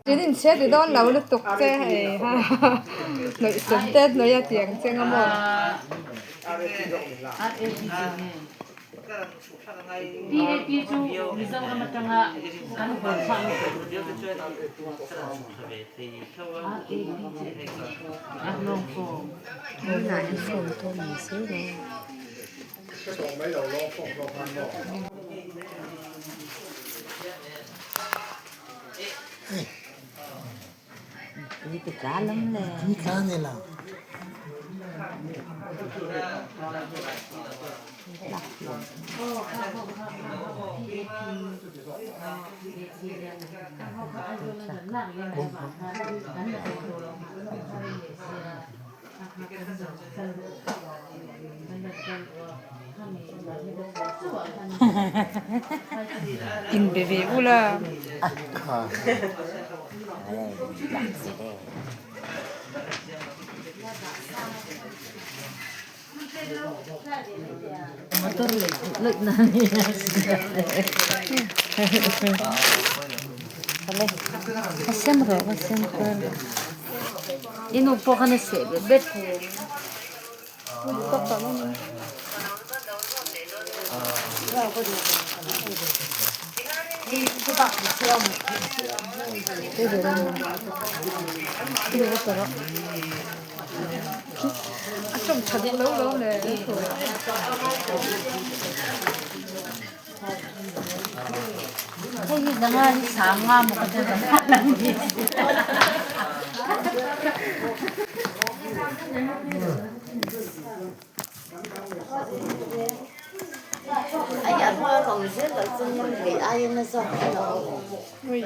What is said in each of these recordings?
In inchhe ti dawn lo lutuk che hei ha hnawih sum te hnawih a tiang cheng a maw. Inbe ve ula. A tawng tha duh lo lo le.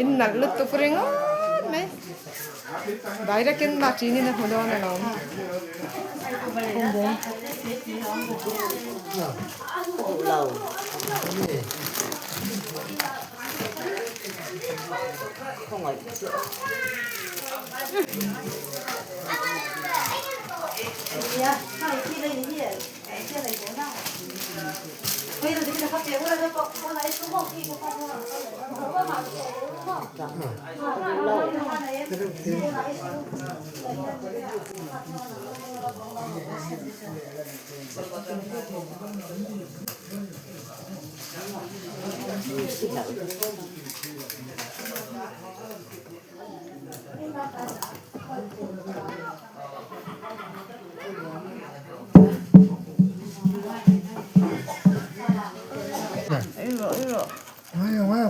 In nalh lutuk ringawt mai direct in mah ṭin in a hmu dawn alawm.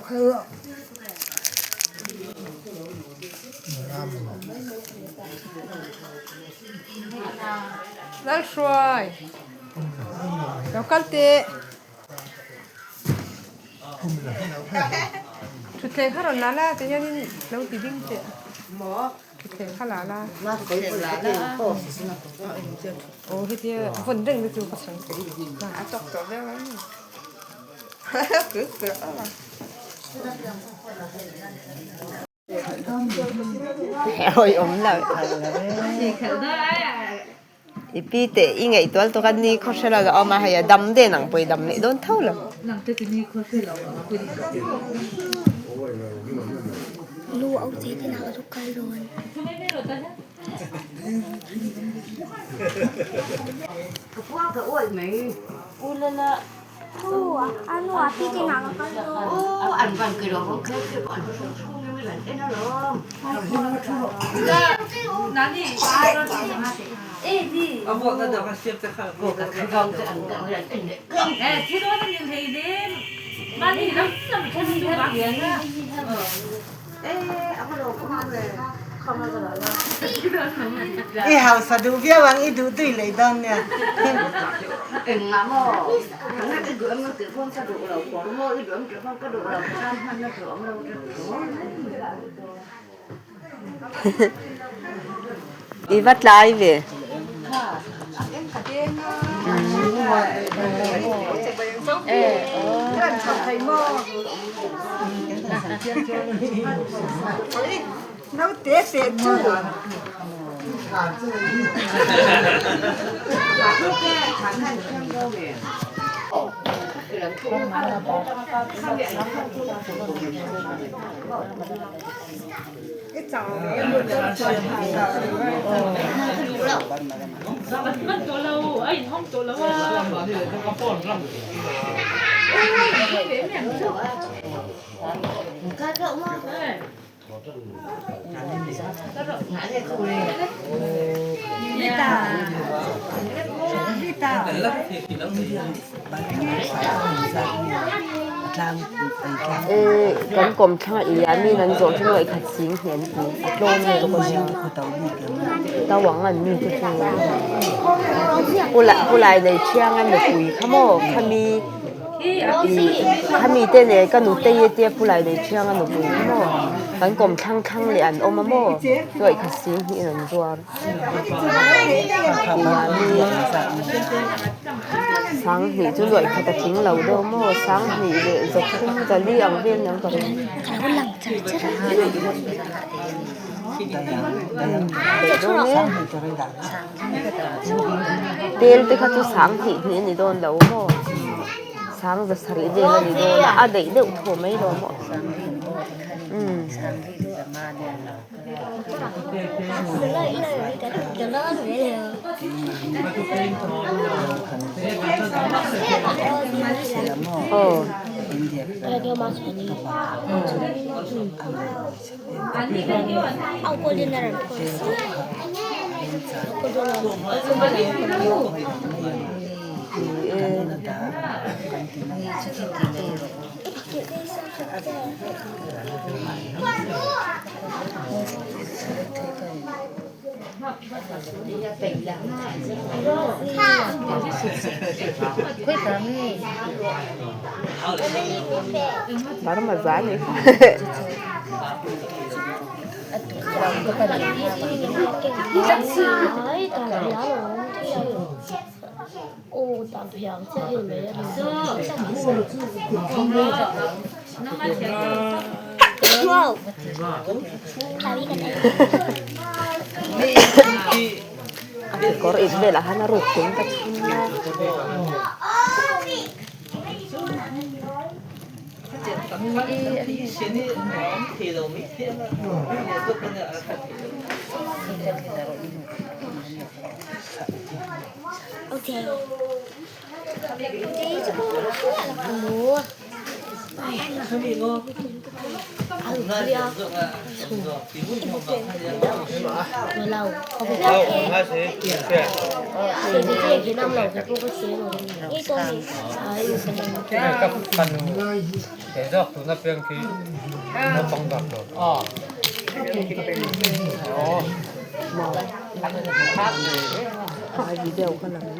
kal rawh. Lalhruai, lo kal teh. Thutthleng kha rawn la la ti hianin lo ti ding teh a. Thutthleng kha la la. Aw hetia vawn reng te chu ka chhang thei. A tawk tawh viau ang. Awih awm lo. I pi te i ngaih tual tawk a ni khaw hre lo la awm a hei a dam den ang pawh i dam leh dawn tho lo. Nu au che te lah ka zu kal dawn. I hausa duh viau ang i duh tui leh dawn nia. I va tlai ve. Kan kawmthlang a i a mi nan zawh chu nuaih khat sing hi an ti a tlawm lutuk a nia to ang an mi te chu pu lai nei thiang a nupui kha maw khami khami te nen ka nutei a tia pu lai nei thiang a nupui kha maw kan kawmthlang thlang leh an awm a maw nuaih khat sing hi an zuar. Sanghnih chu luaih khat a tling lo deuh maw sanghnih leh zathum zali ang vel niang ka ring. Tel te kha chu sanghnih hnih a ni dawn lo maw sang za sarih vel a ni dawn a a daih deuh thaw mai lo maw. Burma zan ni Kawr ip velah khan a ruk tum ka chhun a. Video ka la mai.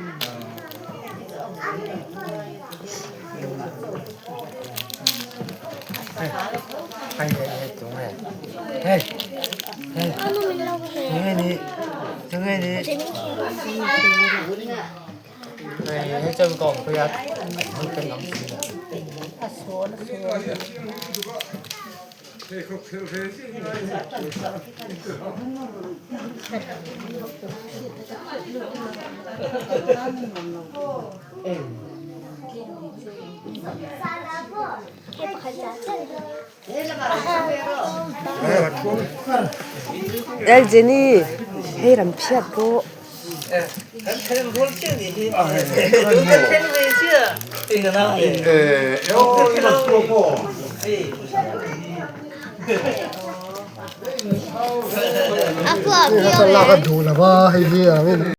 El Jenny, hei ram phiat pawh.